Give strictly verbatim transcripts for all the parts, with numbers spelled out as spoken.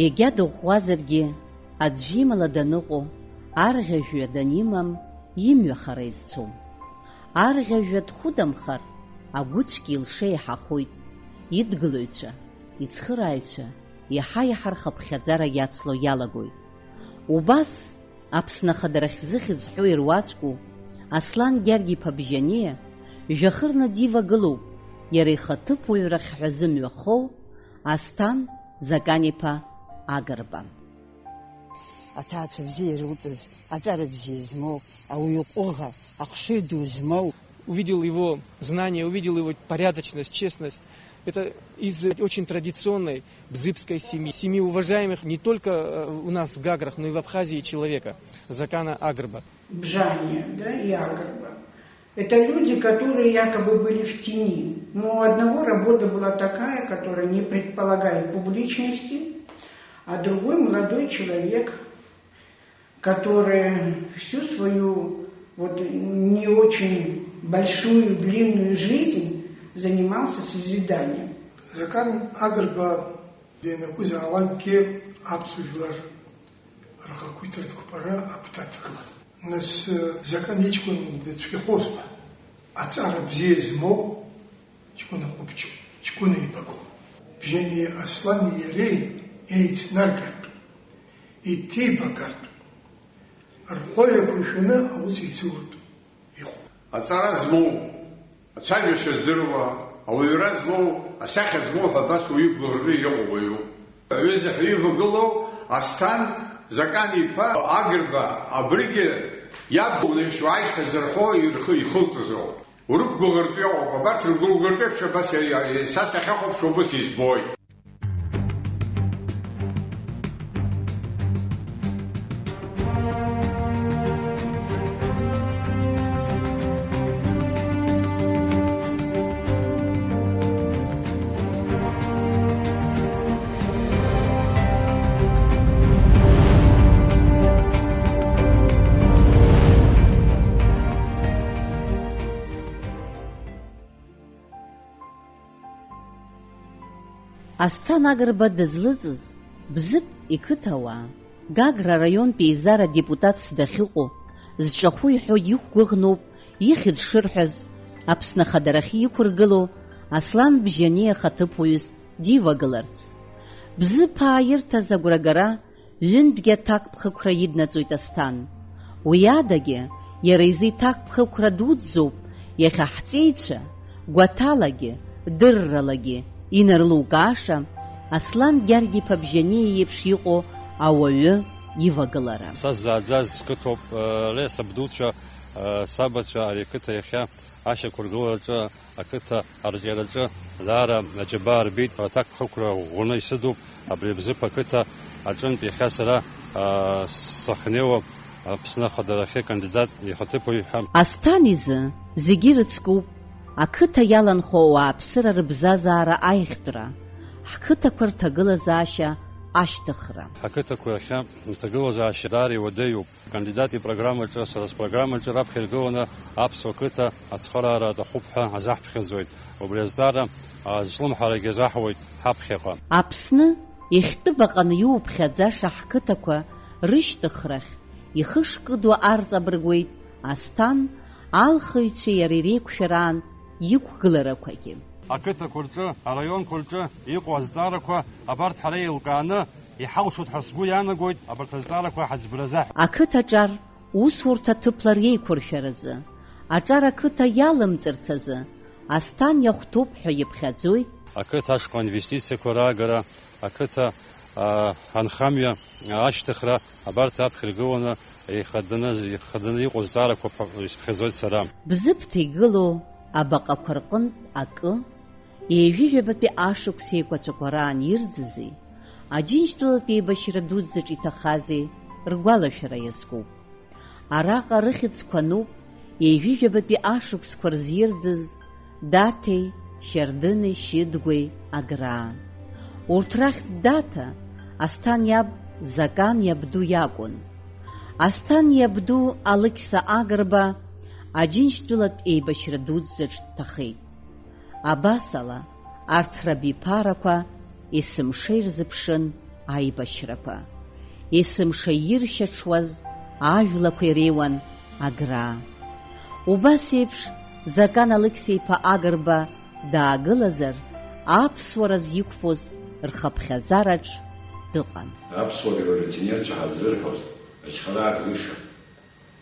Егьа дыӷәӷәазаргьы, аӡә имала даныҟоу, арӷьажәҩа данимам, имҩа хара изцом. Арӷьажәҩа дхәыдамхар, агәыцәгьа илшеиҳахоит, идгылаҩцәа, ицхырааҩцәа иаҳа-иаҳа рхыԥхьаӡара иацло иалагоит. Убас, Аԥсны ахадарахь зыхьӡ ҳәоу ируаӡәку Аслан Гьаргь-иԥа Бжьаниа жәахырны дивагылоуп иара ихаҭыԥуаҩрахь ҳәа зымҩа хоу Асҭан Закан-иԥа Агрба. Аҭаацәа бзиа ирылҵыз, аҵара бзиа змоу, ауаҩы ҟәыӷа, ахшыҩ ду змоу. Увидел его знания, увидел его порядочность, честность. Это из очень традиционной бзыбской семьи, семьи уважаемых не только, э, у нас в Гаграх, но и в Абхазии человека, Закана Агрба. Бжания, да, и Агрба. Это люди, которые якобы были в тени. Но у одного работа была такая, которая не предполагает публичности, а другой молодой человек, который всю свою вот не очень большую, длинную жизнь занимался созиданием. Закан Агрба данакәызаалакгьы аԥсуа жәлар рхақәиҭратә қәԥара агәҭа дгылан. Нас, э, Закан иҷкәын дыцәгьахозма? Аҵара бзиа змоу ҷкәына хәыҷуп, ҷкәына ибаку. Бжьаниа Аслани иареи еицнаргартә, иҭибагартә, рхәы еиқәыршәаны аус еицуртә иҟоуп. Аҵара змоу, ацәажәашьа здыруа, ауаҩра злоу, асахьа змоу ҳәа абас уаҩы гәыӷыртәы иҟоу уаҩуп. Аҩыза ҳәа ивагылоу Асҭан Закан-иԥа Агрба, абригьы иаб унеишьо аишьа зырҳәо ирхы ихылҵызоуп. Урықәгәыӷыртә иҟоуп, абарҭ ргәыӷыртә еиԥш абас иа-, иа-, са сахьахәаԥшуа убыс избоит. Асҭан Агрба дызлыҵыз Бзыԥ иқыҭауаа, Гагра араионтә еизара адепутатс дахьыҟоу, зҿахәы иҳәо иқәгәыӷноуп ихьӡ шырҳәаз, Аԥсны ахадарахьы иқәыргылоу Аслан Бжьаниа ахаҭыԥуаҩыс дивагыларц. Бзыԥаа ирҭаз агәрагара ҩынтәгьы аҭакԥхықәра иднаҵоит Асҭан. Уи адагьы, иара изы иҭакԥхықәра дуӡӡоуп иахьа ҳҵеицәа, гәаҭалагьы, дырралагьы инарлукааша, Аслан Гьаргь-иԥа Бжьаниа иеиԥш иҟоу ауаҩы ивагылара. Са сзааӡаз сқыҭоуп, э, ре сабдуцәа, э, сабацәа ари ақыҭа иахьа ашьақәыргылараҿы ақыҭа арҿиараҿы даара аџьабаа рбеит, аҭакԥхықәра ӷәӷәаны исыдуп, абри Бзыԥ ақыҭа аҿынтә иахьа сара, аа, сахьнеиуа Аԥсны ахадарахьы акандидат ихаҭыԥуаҩ ҳәа. Асҭан изы зегьы ирыцкуп, ақыҭа иаланхо ауааԥсыра рыбзазаара аиӷьтәра, ҳқыҭақәа рҭагылазаашьа ашьҭыхра. Ҳақыҭақәа иахьа рҭагылазаашьа даара иуадаҩуп. Акандидат ипрограммаҿы, сара спрограммаҿы раԥхьа иргыланы аԥсуа қыҭа ацхыраара аҭахуп ҳәа азаҳԥхьаӡоит. Убри азҵаара, а, зҿлымҳарагьы азаҳуеит ҳаԥхьаҟа. Аԥсны ихьтәы баҟаны иуԥхьаӡаша ҳқыҭақәа рышьҭыхрахь ихы шкыду арҵабыргуеит Асҭан, алхыҩцәеи иареи реиқәшәараан иқәгыларақәагьы. Ақыҭақәа рҿы, араионқәа рҿы иҟоу азҵаарақәа абарҭ ҳара еилкааны иҳалшоит ҳәа сгәы иаанагоит абарҭ азҵаарақәа ҳаӡбаразы. Ақыҭаҿар усурҭа ҭыԥла реиқәыршәаразы, аҿар ақыҭа иалымҵырц азы Асҭан иахәҭоуп ҳәа иԥхьаӡоит. Ақыҭа ашҟа инвестициақәа раагара, ақыҭа, аа, анхамҩа ашьҭыхра, абарҭ аԥхьа иргыланы ихаданы, ихаданы иҟоу зҵаарақәа исԥхьаӡоит сара. Бзыԥҭа игылоу абаҟақәа рҟынтә акы, ҩажәижәабатәи ашықәс еиқәаҵәақәа раан ирӡызи, Аџьынџьтәылатә еибашьра дуӡӡаҿ иҭахази ргәалашәара иазкуп. Араҟа рыхьӡқәа ануп, ҩажәижәабатәи ашықәсқәа рзы ирӡыз Даҭеи, Шьардыни, Шьыдгәеи, Аграа. Урҭ рахьтә Даҭа, Асҭан иаб Закан иабду иакәын. Асҭан иабду Алықьса Агрба Аџьынџьтәылатә еибашьра дуӡӡаҿ дҭахеит. Абасала, арҭ рабиԥарақәа есымша ирзыԥшын аибашьрақәа. Есымша иршьаҽуаз ажәлақәа иреиуан Аграа. Убас еиԥш, Закан Алықьса-иԥа Агрба даагылазар, аԥсуара зиқәԥоз рхыԥхьаӡараҿ дыҟан. Аԥсуа революционерцәа ҳаззырҳәоз, ачхараа Гриша,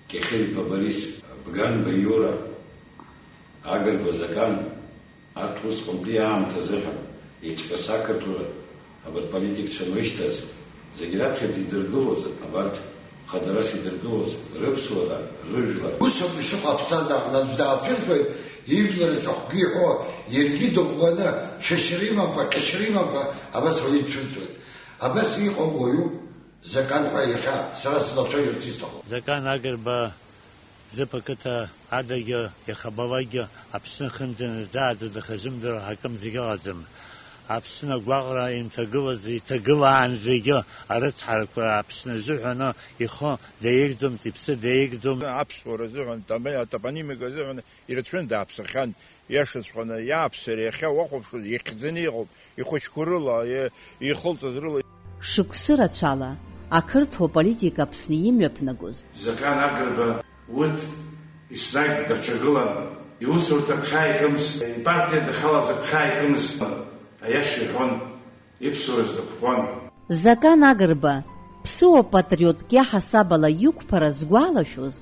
Кьахьыр-иԥа Борис, Бганба Иура, Агрба Закан, арҭ усҟантәи аамҭазыҳәан, еиҿкааса ақырҭуа абарҭ политикцәа ануеишьҭаз, зегь раԥхьаӡа идыргылоз, абарҭ хадара сидыргылоз, рыԥсуара, рыжәлар. Ус ауп ишыҟоу аԥсҭазаараҟны аӡә даацәырҵуеит, ижәлар рҿахәгьы иҳәо, иаргьы дыӷәӷәаны, шәашьра имамкәа, ҟьашьра имамкәа, абас уаҩы дцәырҵуеит. Абас иҟоу уаҩуп. Закан ҳәа иахьа сара сзацәажәарц исҭаху. Закан Агрба зыԥа қыҭа адагьы, иахабалакгьы Аԥсны хынӡаны дааӡо дахазымдыруа ҳакым зегьы ыҟаӡам. Аԥсны агәаҟра инҭагылаз, иҭагылаанӡагьы арыцҳарақәа Аԥсны азыҳәаны ихы даигӡомызт, иԥсы даигӡом. Аԥсуара азыҳәан, тама-, атопонимика азыҳәан ирацәаны дааԥсахьан, иашаҵәҟьаны иааԥсара иахьа уахәаԥшуаз ихьӡаны иҟоуп. Ихәыҷқәа рыла, е-, ихылҵыз рыла. Шықәсы рацәала ақырҭуа политика Аԥсны имҩаԥнагоз. Закан Агрба урҭ еснагь дырҿагылан, иусурҭа ԥхьа икымз, ипартиа дахьалаз ԥхьа икымз, аиаша иҳәон, иԥсуара дазгәыӷуан. Закан Агрба, ԥсыуа патриотк иаҳасаб ала иқәԥара згәалашәоз,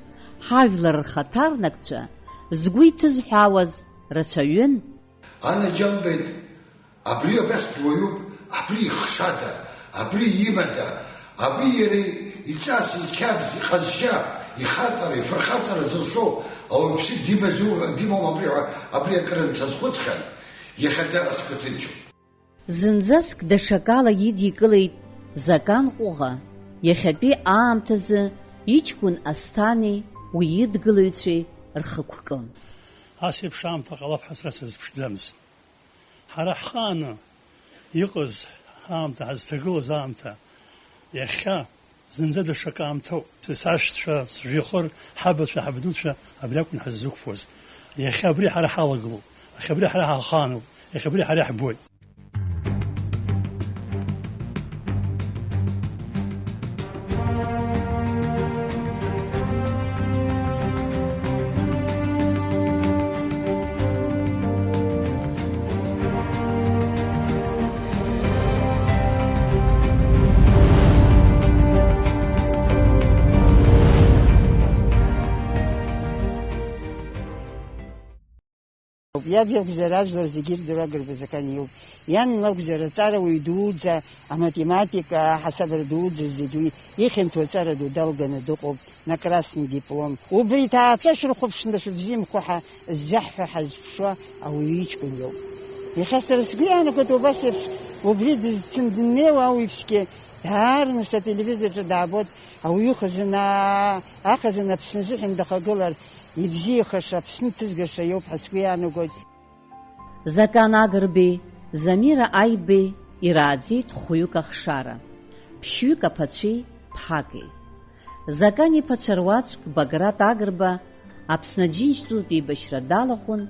ҳажәлар рхаҭарнакцәа згәы иҭызҳәаауаз рацәаҩын. Анаџьалбеит, абри абас дуаҩуп, абри ихшада, абри имада, абри иара иҵас, иқьабз, иҟазшьа, ихаҵара, ифырхаҵара зылшо ауаҩԥсы димазу-, димоума абри ҳәа, абри акырынтә сазхәыцхьан, иахьа даара сгәы ҭынчуп. Зынӡаск даҽакала идикылеит Закан Ҟәыӷа, иахьатәи аамҭазы иҷкәын Асҭани уи идгылаҩцәеи рхықәкы. Ас еиԥш аамҭа ҟалап ҳәа сара сазыԥшӡамызт. Ҳара ҳхааны иҟаз аамҭа, ҳазҭагылаз аамҭа, иахьа зынӡа даҽакы аамҭоуп. Сашьцәа, сжәихыр, ҳабацәа, ҳабдуцәа абри акәын ҳаззықәԥоз. Иахьа абри ҳара ҳалагылоуп, иахьа абри ҳара ҳахаануп, иахьа абри ҳара иаҳбоит. Иаб иакәзар, ажәлар зегьы ирдыруа Агрба Закан иоуп. Иан лакәзар, аҵарауаҩ дуӡӡа, аматематика, аҳасабра дуӡӡа зегьы уи ихьанҭоу аҵара ду далганы дыҟоуп, на красный диплом. Убри иҭаацәа шәрыхәаԥшны шәыбзиамхо ҳәа ззаҳҳәо ҳазԥшуа ауаҩы иҷкәын иоуп. Иахьа сара сгәы иаанагоит убас еиԥш, убри дызцынднеиуа ауаҩԥсгьы даарныс ателевизорҿы даабоит, ауаҩы хазына, ахазын Аԥсны азыҳәан дахагылар, ибзиахаша, Аԥсны дҭызгаша иоуп ҳәа сгәы иаанагоит. Закан Агрбеи Замира Аибеи ирааӡеит хәҩык ахшара, ԥшьҩык аԥацәеи ԥҳаки. Закан иԥацәа руаӡәк Баграт Агрба Аԥсны Аџьынџьтәылатә еибашьра далахәын,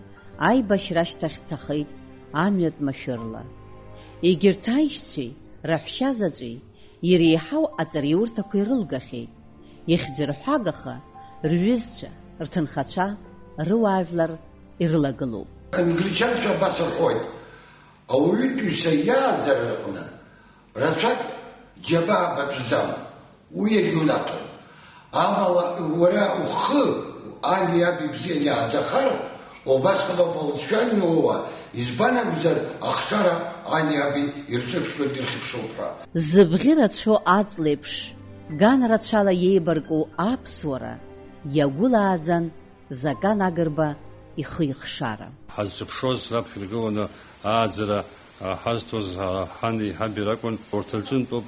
аибашьра ашьҭахь дҭахеит амҩатә машәырла. Егьырҭ аишьцәеи раҳәшьа заҵәи иреиҳау аҵараиурҭақәа ирылгахьеит, ихьӡырҳәагаха, рҩызцәа, рҭынхацәа, руаажәлар ирылагылоуп. Англичанцәа абас рҳәоит, ауаҩытәыҩса иааӡара рҟны рацәак џьабаа батәӡам, уи иагьунаҭом. Амала уара ухы ани аби бзианы иааӡахар, убасҟан ауп алҵшәа анлоуа, избан акәзар, ахшара ани аби ирҿырԥшуеит, ирхьыԥшуп ҳәа. Зыбӷьы рацәоу аҵлеиԥш, ган рацәала иеибарку аԥсуара иагәылааӡан Закан Агрба ихы ихшара. Ҳазҿыԥшуаз раԥхьа иргыланы ааӡара, а, ҳазҭоз, а, ҳани ҳаби ракәын. Урҭ рҿынтәоуп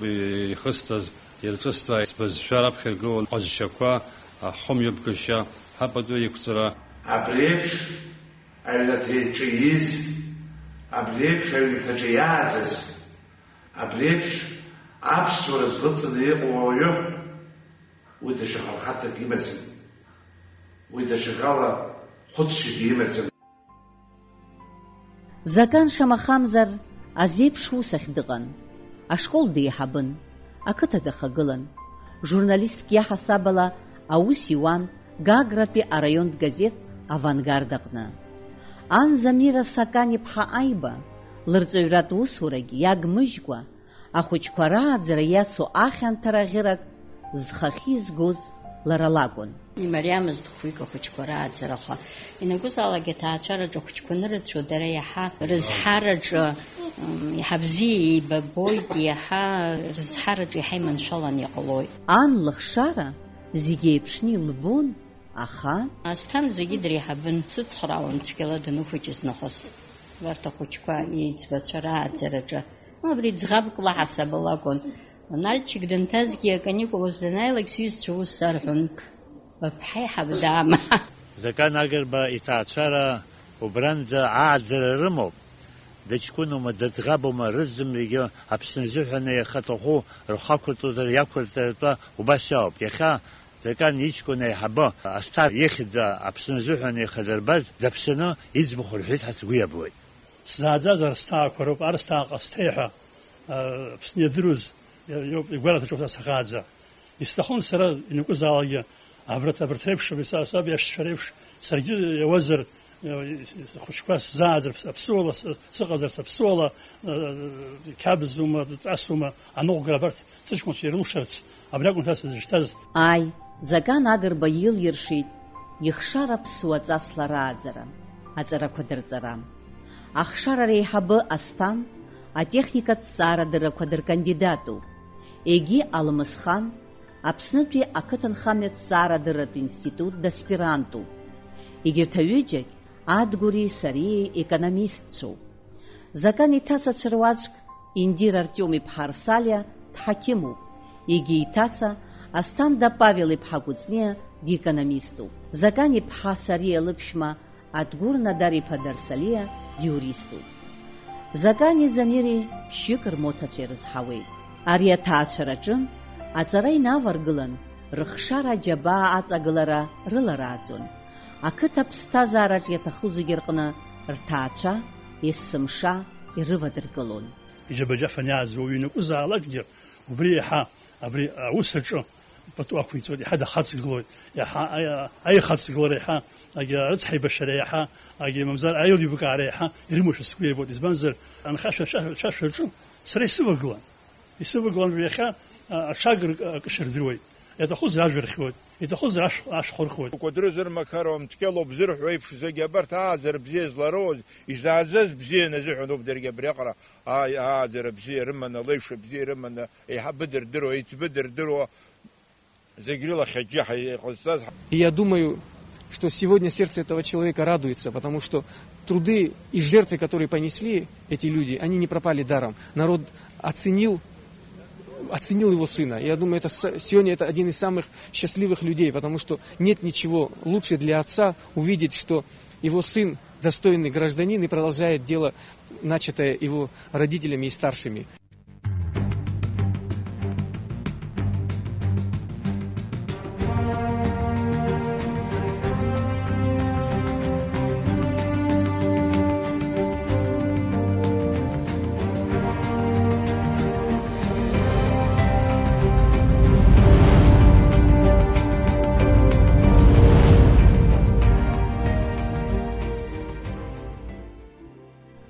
ихысҵаз, ирҿысҵааит збызшәа раԥхьа иргылон ҟазшьақәа, ахымҩаԥгашьа, ҳапату еиқәҵара. Абри еиԥш аҩнаҭа иаҿы ииз, абри еиԥш аҩнаҭаҿы иааӡаз, абри еиԥш аԥсуара злыҵаны иҟоу ауаҩы, уи даҽа хырхарҭак имаӡам, уи даҽакала хәыцшьагьы имаӡам. Закан шамахамзар азеиԥш ус ахь дыҟан. Ашкол деиҳабын, ақыҭа дахагылан, журналистк иаҳасабала аус иуан Гагратәи араионтә газеҭ Авангард аҟны. Ан Замира Сакан-иԥҳа Аиба лырҵаҩратә усурагь иагмыжькәа, ахәыҷқәа рааӡара иацу ахьанҭара ӷьырак зхахьы изгоз лара лакәын. Имариамызт хәҩык ахәыҷқәа рааӡара, аха ианакәызаалак аҭаацәараҿы ахәыҷқәа анырацәоу, дара иаҳа рызҳараҿы, м, иаҳа бзиа еибабоит, иаҳа рызҳараҿы иаҳа иманшәаланы иҟалоит. Ан лыхшара зегь еиԥшны илбон, аха Асҭан зегьы дреиҳабын, дсыцхраауан цәгьала даныхәыҷыз нахыс. Убарҭ ахәыҷқәа иеиҵбацәа рааӡараҿы, абри ӡӷабк лаҳасаб лакәын. Нальчик дынҭазгьы, аканикулаз данааилак, сҩызцәа ус сарҳәон, быԥҳа иҳаб даама. Закан Агрба иҭаацәара убранӡа ааӡара рымоуп. Дыҷкәыноума, дыӡӷабума, рызегьы Аԥсны азыҳәан иахьаҭаху рхы ақәырҵозар, иақәырҵаратәы убас иоуп. Иахьа Закан иҷкәын аиҳабы Асҭар ихьӡ Аԥсны азыҳәан ихадырбаз даԥсаны иӡбахә рҳәеит ҳәа сгәы иабоит. Сзааӡаз арсҭаақәа роуп, арсҭаа ҟасҭеи ҳәа, а, Аԥсны иадыруаз иоуп, игәараҭаҿоуп са сахьааӡа. Исҭахын сара ианакәызаалакгьы абарҭ, абарҭ реиԥш, абри са, саб иашьцәа реиԥш, саргьы иауазар, э, схәыҷқәа сзааӡар, аԥсуала сы-, сыҟазарц, аԥсуала, э, қьабзума, ҵасума, аныҟәгара абарҭ сыҷкәынцәа ирылшарц, абри акәын са сзышьҭаз. Ааи, Закан Агрба илиршеит ихшара ԥсуа ҵасла рааӡара, аҵарақәа дырҵара. Ахшара реиҳабы Асҭан атехникатә ҭҵаарадыррақәа дыркандидатуп. Егьи Алмысхан Аԥснытәи ақыҭанхамҩатә ҭҵаарадырратә институт даспирантуп. Егьырҭ аҩыџьагь, Адгәыри сареи, економистцәоуп. Закан иҭацацәа руаӡәк Индира Артиом-иԥҳа Арсалиа дҳақьымуп, егьи иҭаца Асҭанда Павел-иԥҳа Кәыҵниа диекономиступ. Закан иԥҳа Сариа лыԥшәма Адгәыр Надар-иԥа Дарсалиа диуриступ. Закани Замири ԥшьҩык рмоҭацәа ирызҳауеит. Ари аҭаацәараҿы аҵара инаваргылан, рыхшара аџьабаа аҵагылара рыларааӡон. Ақыҭа аԥсҭазаараҿ иаҭаху зегьы рҟны рҭаацәа есымша ирывадыргылон. Иџьабаџьаф аниааӡо уаҩы ианакәызаалакгьы, убри еиҳа абри аус аҿы пату ақәиҵоит, еиҳа дахаҵгылоит, еиҳа аи-, аихаҵгылара еиҳа, агьи арыцҳаибашьара еиҳа, агьи мамзар аилибакаара еиҳа ирымоушәа сгәы иабоит. Избанзар, анхашәа цәа-, цәашәаҿы сара исывагылан. Исывагылан, иахьа, а, аҽага рк-, акы шырдыруеит. Иаҭахузар ажәа рхиоит, иаҭахузар ашә-, ашәхәа рхуеит. Кәадыр зырмақаруам, цқьалоуп зырҳәо еиԥш, зегьы абарҭ ааӡара бзиа злароуз, изааӡаз бзиа назыҳәан ауп даргьы абриаҟара, ааи, ааӡара бзиа рыманы, алеишәа бзиа рыманы, еиҳабы дырдыруа, еиҵбы дырдыруа, зегь рыла хьаҷҷаҳәа иҟазҵаз. И я думаю, что сегодня сердце этого человека радуется, потому что труды и жертвы, которые понесли эти люди, они не пропали даром. Народ оценил, оценил его сына. Я думаю, это с-, сегодня это один из самых счастливых людей, потому что нет ничего лучше для отца увидеть, что его сын достойный гражданин и продолжает дело, начатое его родителями и старшими.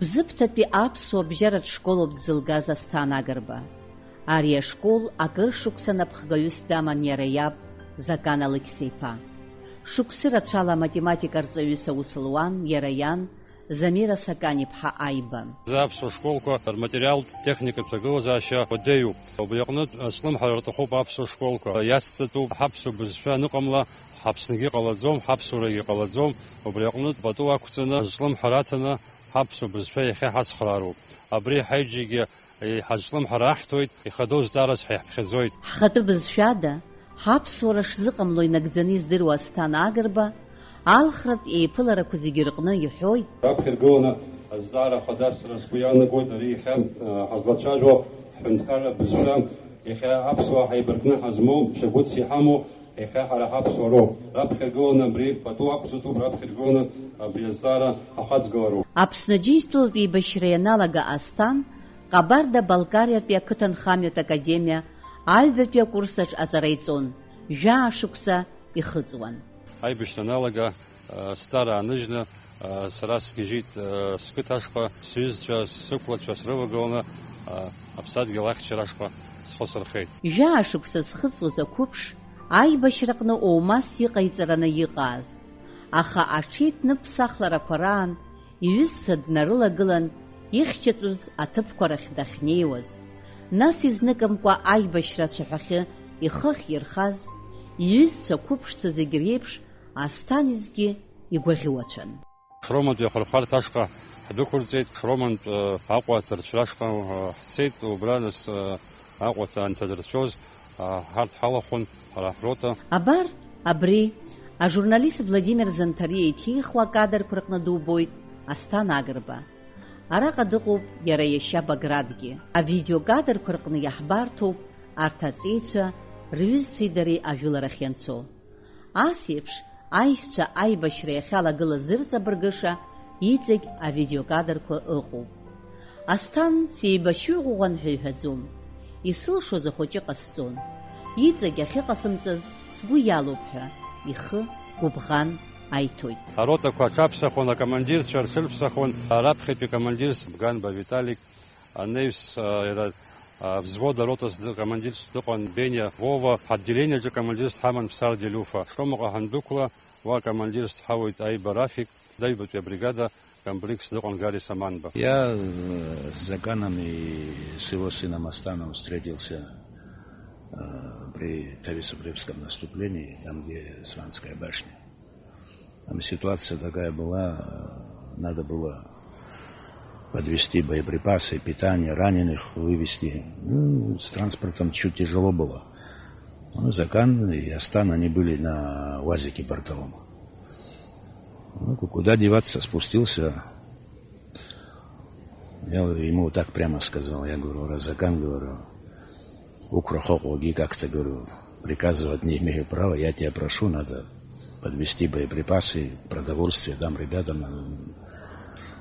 Бзыԥҭатәи аԥсуа бжьаратә школоуп дзылгаз Асҭан Агрба. Ари ашкол акыр шықәса напхгаҩыс даман иара иаб, Закан Алықьса-иԥа. Шықәсы рацәала аматематика арҵаҩыс аус луан иара иан, Замира Сакан-иԥҳа Аиба. Аԥсуа школқәа рматериалтә техникатә ҭагылазаашьа уадаҩуп. Убри аҟнытә, азҿлымҳара рҭахуп аԥсуа школқәа. Иацҵатәуп ҳаԥсуа бызшәа аныҟамла, ҳАԥсныгьы ҟалаӡом, ҳаԥсуарагьы ҟалаӡом. Убри аҟнытә пату ақәҵаны, азҿлымҳара аҭаны, ҳаԥсуа бызшәа иахьа ҳацхраароуп. Абри ҳаҩыџьагьы ҳазҿлымҳара аҳҭоит, ихадоу зҵаараз ҳәа иаҳԥхьаӡоит. Ҳхатәы бызшәада, ҳаԥсуара шзыҟамло инагӡаны издыруа Асҭан Агрба, алхратә еиԥыларақәа зегьы рҟны иҳәоит. Раԥхьа иргыланы азҵаара хадас сара сгәы иаанагоит, ари иахьа, а, ҳазлацәажәо ҳҳәынҭқарра бызшәа, иахьа аԥсуаа ҳаибаркны ҳазмоу, шьагәыҭс иҳамоу, иахьа ҳара ҳаԥсуаа роуп. Раԥхьа иргыланы абри пату ақәҵатәуп, раԥхьа иргыланы абри азҵаара ҳахаҵгылароуп. Аԥсны Џьынџьтәылатә еибашьра ианалага Асҭан, Ҟабарда-Балкариатәи ақыҭанхамҩатә академиа аҩбатәи акурсаҿ аҵара иҵон, жәаа шықәса ихыҵуан. Аибашьра аналага, сҵара ааныжьны, сара сгьежьит, сқыҭа ашҟа, сҩызцәа, сықәлацәа срывагыланы, аԥсадгьыл ахьчара ашҟа схы сырхеит. Жәаа шықәса зхыҵуаз ақәыԥш аибашьраҟны оумас иҟаиҵараны иҟааз, аха аҽеиҭныԥсахларақәа раан иҩызцәа днарылагылан, ихьчатәыз аҭыԥқәа рахь дахьнеиуаз, нас изныкымкәа аибашьра ацәаҳәахьы ихы ахьирхаз, иҩызцәа қәыԥшцәа зегь реиԥш Асҭанезгьы игәаӷьуацәан. Ԥшромантәи ахырхарҭа ашҟа ҳдәықәырҵеит, Ԥшромантә, э, Аҟәа аҭарцәра ашҟа, э, ҳцеит, убра нас, э, Аҟәа анҭадырцәоз, э, ҳарҭ ҳалахәын, ҳара ҳрота. Абар, абри, ажурналист Владимир Занҭариа иҭихуа акадрқәа рҟны дубоит Асҭан Агрба. Араҟа дыҟоуп иара иашьа Багратгьы. Авидеокадрқәа рҟны иаҳбарҭоуп арҭ аҵеицәа рҩызцәеи дареи ажәыларахь ианцо. Ас еиԥш аишьцәа аибашьра иахьалагылаз зырҵабыргыша иҵегь авидеокадрқәа ыҟоуп. Асҭан сеибашьҩы ӷәӷәан ҳәа иҳәаӡом. Исылшоз ахәыҷы ҟасҵон. Иҵегь ахьыҟасымҵаз сгәы иалоуп ҳәа ихы гәыбӷан аиҭоит. Аротақәа аҽаԥсахуан, акомандирцәа рҽырԥсахуан, раԥхьатәи командирс Бганба Виталик, анаҩс, а, иара, а, взвод аротас д-, командирс дыҟан Бениа Вова, ҳотделениаҿы командирс ҳаман Ԥсардиа Лиуфа. Шомаҟа ҳандәықәла, уа командирс дҳауеит Аиба Рафик, Даҩбатәи абригада комбригс дыҟан Гари Саманба. Я, э, с Заканом и с его сыном Астаном встретился, э, при Тависугребском наступлении, там, где Сванская башня. Там ситуация такая была, э, надо было подвезти боеприпасы, питание, раненых вывезти. Ну, с транспортом чуть тяжело было. Ну, Закан и Астан, они были на УАЗике бортовом. Ну, ку-, куда деваться, спустился. Я ему так прямо сказал, я говорю: «Разакан, говорю, уқәра хыҟоугьы как-то, говорю, приказывать не имею права, я тебя прошу, надо подвезти боеприпасы, продовольствие, там ребятам, э,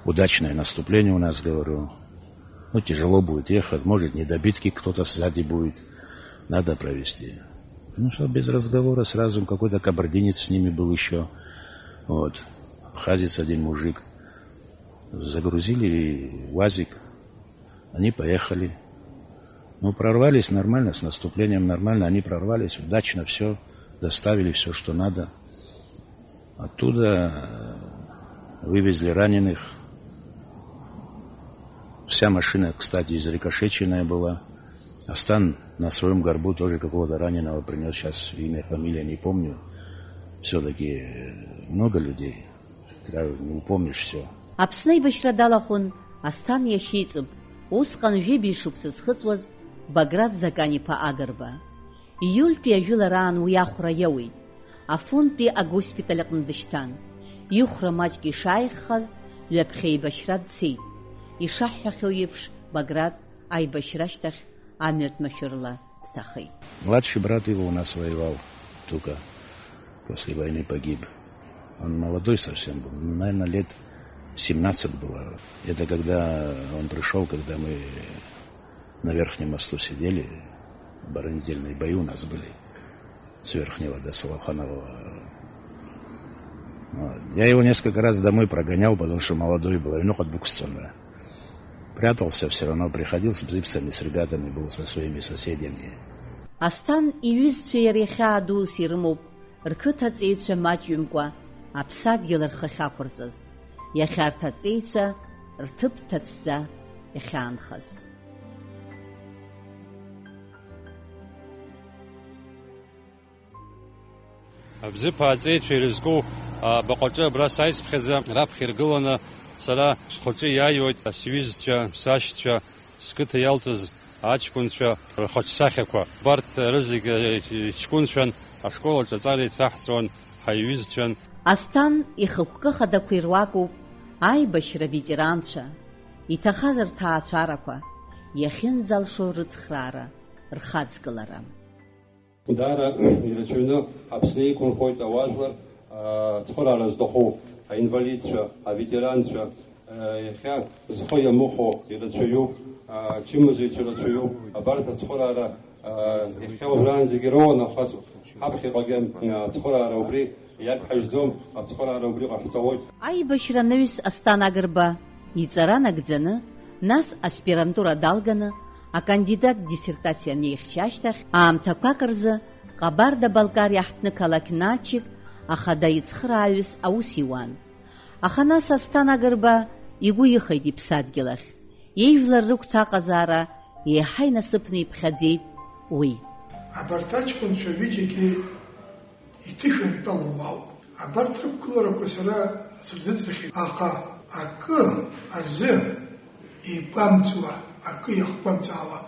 удачное наступление у нас, говорю. Ну, тяжело будет ехать, может, недобитки кто-то сзади будет, надо провести». Ну что, без разговора сразу какой-то кабардинец с ними был еще, вот, абхазец один мужик. Загрузили УАЗик, они поехали. Ну, прорвались нормально, с наступлением нормально, они прорвались, удачно все, доставили все, что надо. Оттуда, э, вывезли раненых. Вся машина, кстати, изрикошеченная была. Астан на своем горбу тоже какого-то раненого принес. Сейчас имя, фамилия не помню. Все-таки, э, много людей. Когда не упомнишь все. Аԥсны аибашьра далахәын Асҭан иашьеиҵб, усҟан жәибжь шықәса зхыҵуаз Баграт Закан-иԥа Агрба. Ииультәи ажәылараан уи ахәра иауеит. Афонтәи агоспиталь аҟны дышьҭан. Ихәра маҷк ишааиххаз, ҩаԥхьа еибашьра дцеит. Ишаҳҳәахьоу еиԥш, Баграт аибашьра ашьҭахь амҩатә машәырла дҭахеит. Младший брат его у нас воевал, только после войны погиб. Он молодой совсем был, ну, наверное, лет семнадцать было. Это когда он пришёл, когда мы на Верхнем мосту сидели, оборонительные бои у нас были с Верхнего до Солоханова. Вот. Я его несколько раз домой прогонял, потому что молодой был, ну, как буксцона. Прятался всё равно, приходил с бзыԥсами, с ребятами, был со своими соседями. Асҭан иҩызцәеи иареи хьаа дус ирымоуп, рқыҭа аҵеицәа маҷҩымкәа аԥсадгьыл рхы ахьақәырҵаз, иахьа арҭ аҵеицәа рҭыԥ ҭацәӡа иахьаанхаз. Абзыԥ ааҵеицәа ирызку абаҟаҿы абра сааицԥхьаӡа, раԥхьа иргыланы сара схәаҿы иааиуеит сҩызцәа, сашьцәа, сқыҭа иалҵыз аҷкәынцәа рхаҿсахьақәа. Убарҭ рызегь ҷкәынцәан, ашкол аҿы аҵара еицаҳҵон, ҳаиҩызцәан. Асҭан ихықәкы хадақәа ируакуп аибашьра ветеранцәа, иҭахаз рҭаацәарақәа, иахьынӡалшо рыцхраара, рхаҵгылара. Даара ирацәаҩны Аԥсны иқәынхоит ауаажәлар, аа, ацхыраара зҭаху, аинвалидцәа, аветеранцәа, аа, иахьа зхы иамыхәо ирацәаҩуп. Ачымазаҩцәа рацәаҩуп. Абарҭ ацхыраара, а, иахьа уажәраанӡагьы роуан, аха ҳаԥхьаҟагьы, а, ацхыраара убри иагҳажьӡом, ацхыраара убри ҟаҳҵалоит. Аибашьра анаҩс Асҭан Агрба иҵара нагӡаны, нас аспирантура далганы, акандидат диссертациа анихьча ашьҭахь, аамҭақәак рзы Ҟабарда-Балкариа ҳҭнықалақь Начик ахада ицхырааҩыс аус иуан. Аха нас Асҭан Агрба игәы ихеит иԥсадгьыл ахь. Ижәлар рыгәҭаҟазаара еиҳа инасыԥны иԥхьаӡеит уи. Абарҭ аҷкәынцәа ҩыџьагьы иҭышәынтәалоу ауп. Абарҭ рықәгыларақәа сара сырзыӡырхьеит, аха акы азы еигәамҵуа, акы иахгәамҵаауа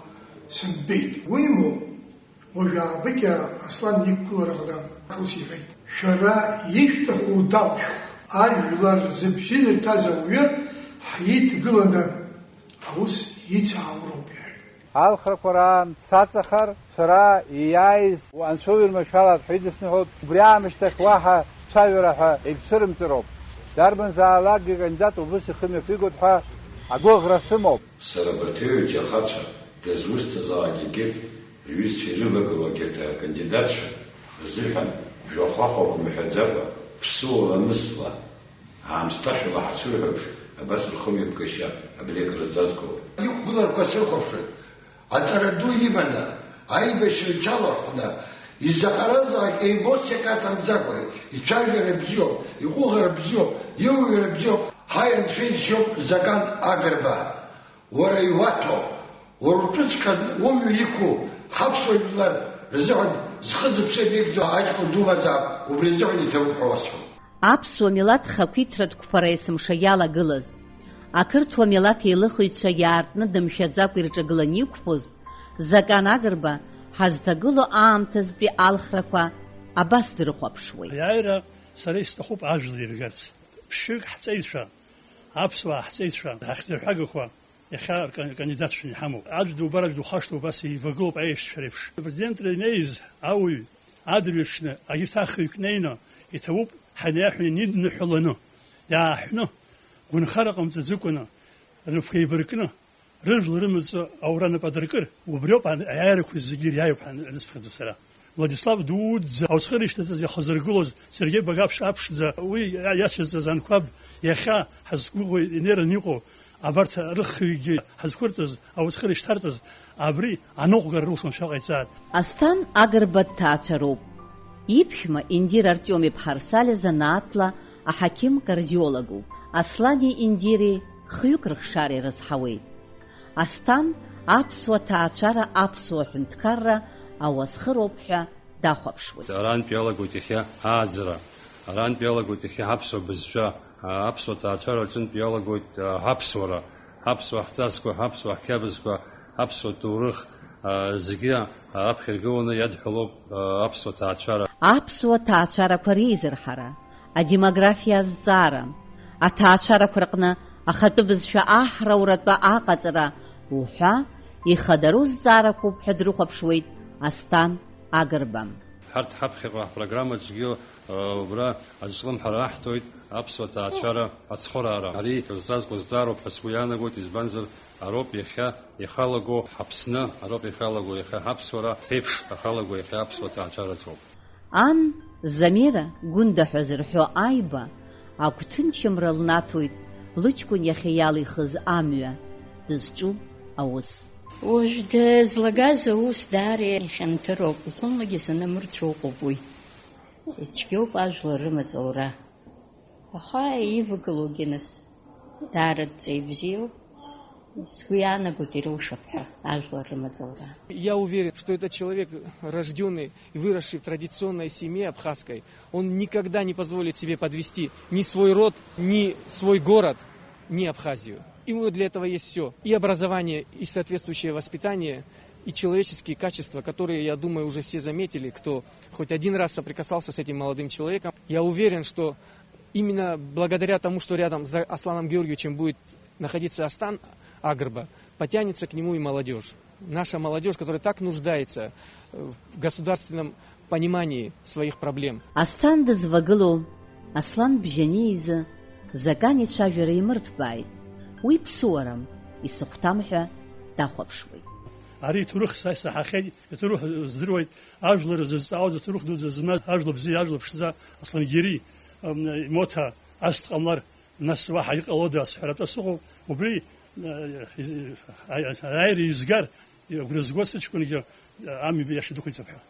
сымбеит. Уимоу, уажә аабыкьа Аслан иқәгылара ҟалан, ус иҳәеит: "Шәара ишәҭаху далшәх, ажәлар зыбжьы ирҭаз ауаҩы ҳидгыланы аус ицаауроуп", иҳәеит. Алхрақәа раан саҵахар, сара ииааиз анцәа уирманшәалааит ҳәа идысныҳәоит. Убри аамышьҭахь уаҳа цәажәара ҳәа егьцәырымҵыроуп. Дарбанзаалакгьы акандидат убыс ихы мҩаԥигоит ҳәа агәыӷра сымоуп. Сара абарҭ аҩыџьа ахацәа, дызусҭазаалак егьырҭ рҩызцәа ирывагылоу егьырҭ акандидатцәа рзыҳәан жәохәахәак мҳәаӡакәа, ԥсыуала анысла, аамсҭашәала ҳацәырҳәаԥш, абас рхымҩаԥгашьа абри акрызҵазкуеит. Иқәгыларақәа срыхәаԥшуеит. Аҵара ду иманы, аибашьра иҽалархәны, изаҟаразаалак емоциак аҭамӡакәа, ицәажәара бзиоуп, иҟәыӷара бзиоуп, иуаҩра бзиоуп, ҳаи, Анцәа иџьшьоуп, Закан Агрба. Уара иуаҭәоу, уара утәыҵәҟьа умҩа иқәу, ҳаԥсуа жәлар рзыҳәан зхы-зыԥсы анеигӡо аҷкәын думазаап, убри азыҳәан иҭабуп ҳәа уасҳәоит. Аԥсуа милаҭ хақәиҭратә қәԥара есымша иалагылаз, ақырҭуа милаҭ еилыхыҩцәа иаартны дымшәаӡакәа ирҿагыланы иқәԥоз, Закан Агрба ҳазҭагылоу аамҭазтәи алхрақәа абас дрыхәаԥшуеит. Аиааира сара исҭахуп ажәлар иргарц. Ԥшьҩык ҳҵеицәа, аԥсуаа ҳҵеицәа ҳахьӡырҳәагақәа, иахьа рка-, ркандидатцәа иҳамоуп. Аӡә дубар, аӡә духашҭуп, убас еивагылоуп аешьцәа реиԥш. Апрезидентра инеиз ауаҩ адырҩаҽны, агьырҭ ахҩык неины, иҭабуп ҳаниаҳәа инидныҳәаланы, иааҳәны, гәынхара ҟамҵаӡыкәаны, рнапқәа еибаркны, рыжәла рымаҵ аура нап адыркыр, убриоуп ан-, аиааирақәа зегьы ириааиуп ҳәа анысԥхьаӡо сара. Владислав дуӡӡа ауцхыр ишьҭаҵаз иахазыргылоз Сергеи Багаԥшь аԥшӡа, уи иацәазҵаз анқәаб, иахьа ҳазқәгәыӷуа инеираны иҟоу абарҭ рыхҩыкгьы ҳазқәырҵаз, ауцхыр ишьҭарҵаз, абри аныҟәгара русумшәа ҟаиҵааит. Асҭан Агрба дҭаацәароуп. Иԥшәма Индира Артиом-иԥҳа Рсалиа занааҭла аҳақьым-кардиологуп. Аслани Индиреи хҩык рыхшара ирызҳауеит. Асҭан аԥсуа ҭаацәара, аԥсуа ҳәынҭқарра ауасхыроуп ҳәа дахәаԥшуеит. Арантә иалагоит иахьа ааӡара, арантә иалагоит иахьа аԥсуа бызшәа, аԥсуа ҭаацәара аҿынтә иалагоит аԥсуара, аԥсуа ҳҵасқәа, аԥсуа ҳқьабзқәа, аԥсуа ҭоурых, зегьы аԥхьа иргыланы иадҳәалоуп аԥсуа ҭаацәара. Аԥсуа ҭаацәарақәа реизырҳара, адемографиа азҵаара, аҭаацәарақәа рҟны ахатәы бызшәа аҳра ауратәы аҟаҵара уҳәа ихадароу зҵаарақәоуп ҳәа дрыхәаԥшуеит Асҭан Агрба. Ҳарҭ ҳаԥхьаҟа ҳпрограммаҿгьы, а, убра аҿлымҳара аҳҭоит аԥсуа ҭаацәара ацхыраара. Ари зҵазкуа зҵаароуп ҳәа сгәы иаанагоит, избанзар, ароуп иахьа ихалаго ҳАԥсны, ароуп ихалаго иахьа ҳаԥсуара, ҳеиԥш ахалаго иахьа аԥсуа ҭаацәараҿоуп. Ан, Замира Гәында ҳәа зырҳәо Аиба, агәҭынчымра лнаҭоит лыҷкәын иахьа иалихыз амҩа, дызҿу аус. Уажә дызлагаз аус даара ихьанҭыроуп, уахынлагьы санамырцәо ыҟоуп уи. Ицәгьоуп ажәлар рымаҵ аура. Аха ивагылоугьы нас даара дҵаҩ бзиоуп. Сгәы иаанагоит, ироушап ҳәа ажәлар рымаҵ аура. Я уверен, что этот человек, рождённый и выросший в традиционной семье абхазской, он никогда не позволит себе подвести ни свой род, ни свой город, ни Абхазию. И у него для этого есть всё. И образование, и соответствующее воспитание, и человеческие качества, которые, я думаю, уже все заметили, кто хоть один раз соприкасался с этим молодым человеком. Я уверен, что именно благодаря тому, что рядом с Асланом Георгиевичем будет находиться Астан Агрба, потянется к нему и молодёжь. Наша молодёжь, которая так нуждается, э, в государственном понимании своих проблем. Асҭан дызвагылоу Аслан Бжьаниа изы Закан ицәажәара имырҭбааит. Уи ԥсуарам, исыхәҭам ҳәа дахәаԥшуеит. Ари иҭоурых са исаҳахьеит, иҭоурых здыруеит, ажәлар зызҵаауаз, аҭоурых дуӡӡа змаз, ажәла бзиа, ажәла ԥшӡа, Аслангьери, ам, Моҭа, ас дҟамлар, нас уаҳа иҟалода сҳәаратәа сыҟоуп, убри, а, из-, а, аиааира изгар, агәра зго сыҷкәынгьы, а, амҩа иаша дықәиҵап ҳәа.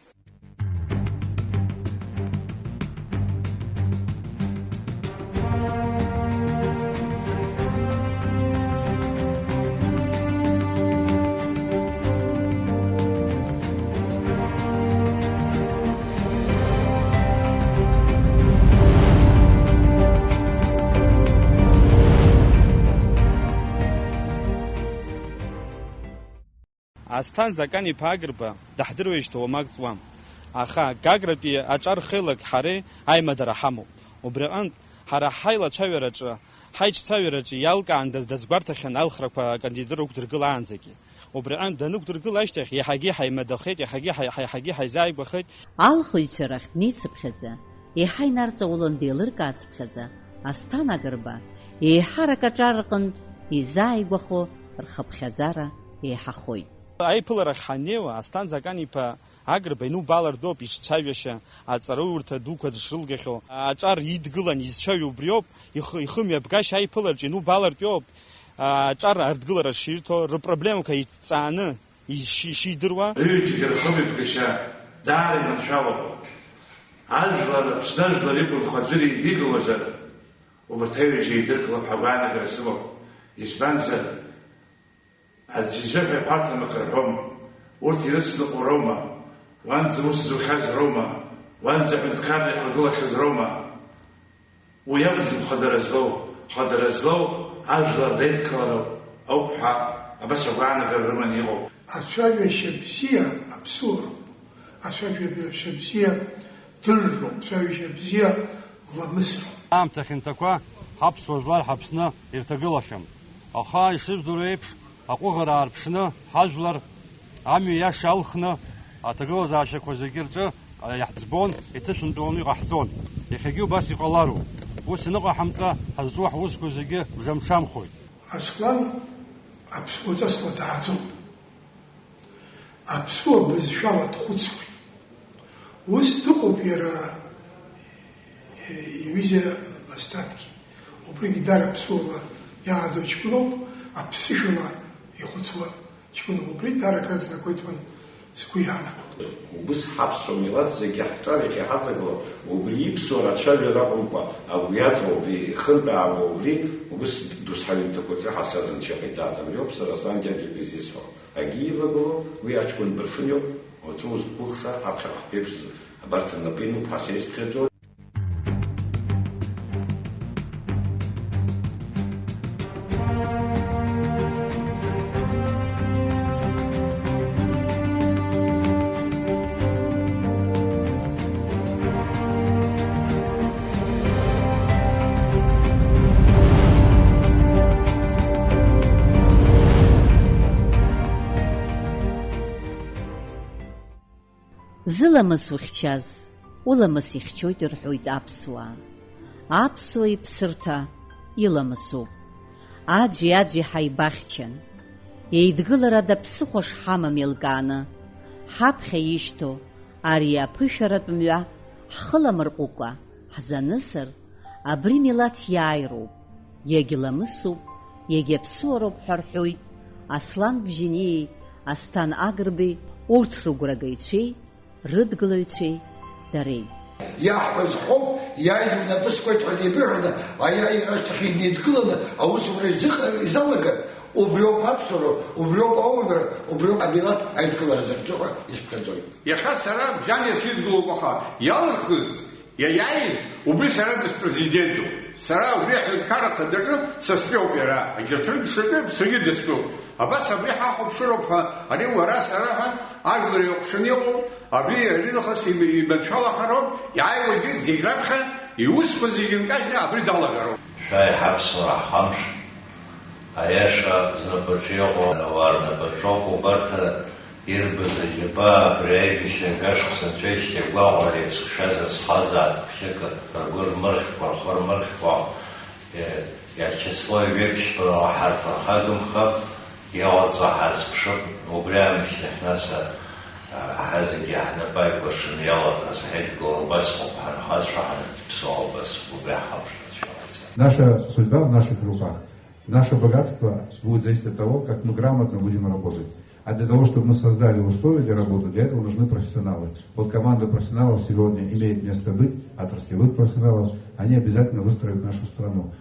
Асҭан Закан-иԥа Агрба даҳдыруеижьҭеи уамак ҵуам. Аха Гагратәи аҿар хеилак ҳареи аимадара ҳамоуп. Убри аҟынтә, ҳара ҳаилацәажәараҿы, ҳаиҿцәажәараҿы иалкаандаз дазгәарҭахьан алхрақәа акандидатура ықәдыргылаанӡагьы. Убри аҟынтә данықәдыргыла ашьҭахь, иаҳагьы ҳаимадахеит, иаҳагьы ҳаи-, ҳаи-, иаҳагьы ҳаизааигәахеит. Алхыҩцәа рахь днеицыԥхьаӡа, еиҳа инарҵаулан деилыркааҵыԥхьаӡа, Асҭан Агрба, еиҳарак аҿар рҟынтә изааигәахо рхыԥхьаӡара еиҳахоит. Аиԥыларахь ҳаннеиуа, Асҭан Закан-иԥа Агрба инубаалартә ауп ишцәажәашьа, аҵараиурҭа дуқәа дшрылгахьоу, аҿар идгылан изцәажәо убриоуп, ихы, ихымҩаԥгашьа аиԥылараҿы инубаалартә иоуп, аҿар арҭгылара ширҭо, рыпроблемақәа иҭҵааны иши-, ишидыруа. Рҩыџьагьы рхымҩаԥгашьа даара иманшәалоуп. Ажәлар, Аԥсны ажәлар игәынхо аӡәыр еидикылозар, убарҭ аҩыџьа еидыркылап ҳәа агәаанагара сымоуп. Избанзар, аӡә изыҳәа ихәарҭам акы рҳәом. Урҭ ирыцныҟәо роума? Уанӡа ус зухьаз роума? Уанӡа аҳәынҭқарра ихагылахьаз роума? Уи акәӡам хадара злоу. Хадара злоу ажәлар реидкылара ауп ҳәа абас агәаанагара рыманы иҟоуп. Ацәажәашьа бзиа аԥсуароуп. Ацәажәашьа бзиа дырроуп, ацәажәашьа бзиа ламысроуп. Аамҭа хьанҭақәа ҳаԥсуа жәлар ҳаԥсны ирҭагылахьан. Аха, ишыжәдыруа еиԥш, аҟәыӷара аарԥшны, ҳажәлар амҩа иаша алхны, аҭагылазаашьақәа зегьы рҿы иаҳӡбон, иҭышәынтәаланы иҟаҳҵон. Иахьагьы убас иҟалароуп. Ус аныҟаҳамҵа, ҳазҿу ҳусқәа зегьы бжамҽамхоит. Аслан аԥсуа ҵасла дааӡоуп. Аԥсуа бызшәала дхәыцуеит. Ус дыҟоуп иара, э, иҩыза Асҭангьы. Убригьы даара аԥсуала иааӡо ҷкәыноуп, аԥсышәала ихәыцуа ҷкәыноуп. Убри даара акыр азнакуеит ҳәа сгәы иаанагоит. Убыс ҳаԥсуа милаҭ зегьы ҳҿар иахьа иҳаҵагылоу, убри иԥсуа рацәажәара акәымкәа, агәы иаҵоу убри, ихынтәаауа убри, убыс дус ҳаҩнҭақәаҿы ҳасазынцәа иҟаиҵааит, абриоуп сара сангьы Георги изисҳәо. Агьи ивагылоу уи аҷкәын бырфын иоуп, уаҵәы узқәыхша, аԥхьаҟа ҳԥеиԥш абарҭ рнапы иануп ҳәа сеицԥхьаӡоит. Зыламыс ухьчаз, уламыс ихьчоит рҳәоит аԥсуаа. Аԥсуа иԥсырҭа иламысуп. Аӡәи-аӡәи ҳаибахьчан. Еидгыларада ԥсыхәа шҳамам еилкааны, ҳаԥхьа ишьҭоу ари аԥышәаратә мҩа ҳхыламырҟәыкәа ҳзанысыр, абри милаҭ иааироуп, иагьламысуп, иагьаԥсуароуп ҳәа рҳәоит Аслан Бжьаниеи Асҭан Агрбеи, урҭ рыгәрагаҩцәеи рыдгылаҩцәеи дареи. Иаҳҳәаз хоуп, иааиз унапы скуеит ҳәа деибыҳәаны, аиааира ашьҭахь инеидкыланы аусура изыҟ-, изалагар, убриоуп аԥсуара, убриоуп аурра, убриоуп амилаҭ аидкылара зыхьӡу ҳәа исыԥхьаӡоит. Иахьа сара Бжьаниа сидгылоуп, аха иалырхыз, иаиааиз, убри сара диспрезидентуп. Сара убри аҳәынҭқарра ахадаҿы састәиоуп иара. Егьырҭ рыда сатәуп, саргьы дыстәуп. Абас абри ҳахәаԥшыроуп ҳәа, ари уара, сара ҳәа ажәлар еиҟәшаны иҟоуп. Абри аринахыс иманшәалахароуп, иааиуагьы зегь раԥхьа иусқәа зегьы нкажьны абри далагароуп. Шәааи, ҳаԥсуаа ҳхамш, аиаша знапаҿы иҟоу, ауаа рнапаҿоуп убарҭ ирбаз аџьабаа. Абри аибашьра жәашықәса ҵәеижьҭеи агәаҟра иацәшәаз азхазааҭ хәҷык ргәы рмырхькәа, рхы рмырхькәа, е, иачасло ҩеиԥшьбарала ҳарԥырхагамхап. Иалаҵо ҳазԥшып, убри аамышьҭахь нас, а, ҳазегьы ҳнапы аикәыршаны иалатәаз ҳаидгыла убас ҳанхацәа ҳаныԥсуа убас убри ҳаԥшра цәгьалаӡам. Наша судьба в наших руках. Наше богатство будет зависеть от того, как мы грамотно будем работать. А для того, чтобы мы создали условия для работы, для этого нужны профессионалы. Вот команда профессионалов сегодня имеет место быть, отраслевых профессионалов, они обязательно выстроят нашу страну.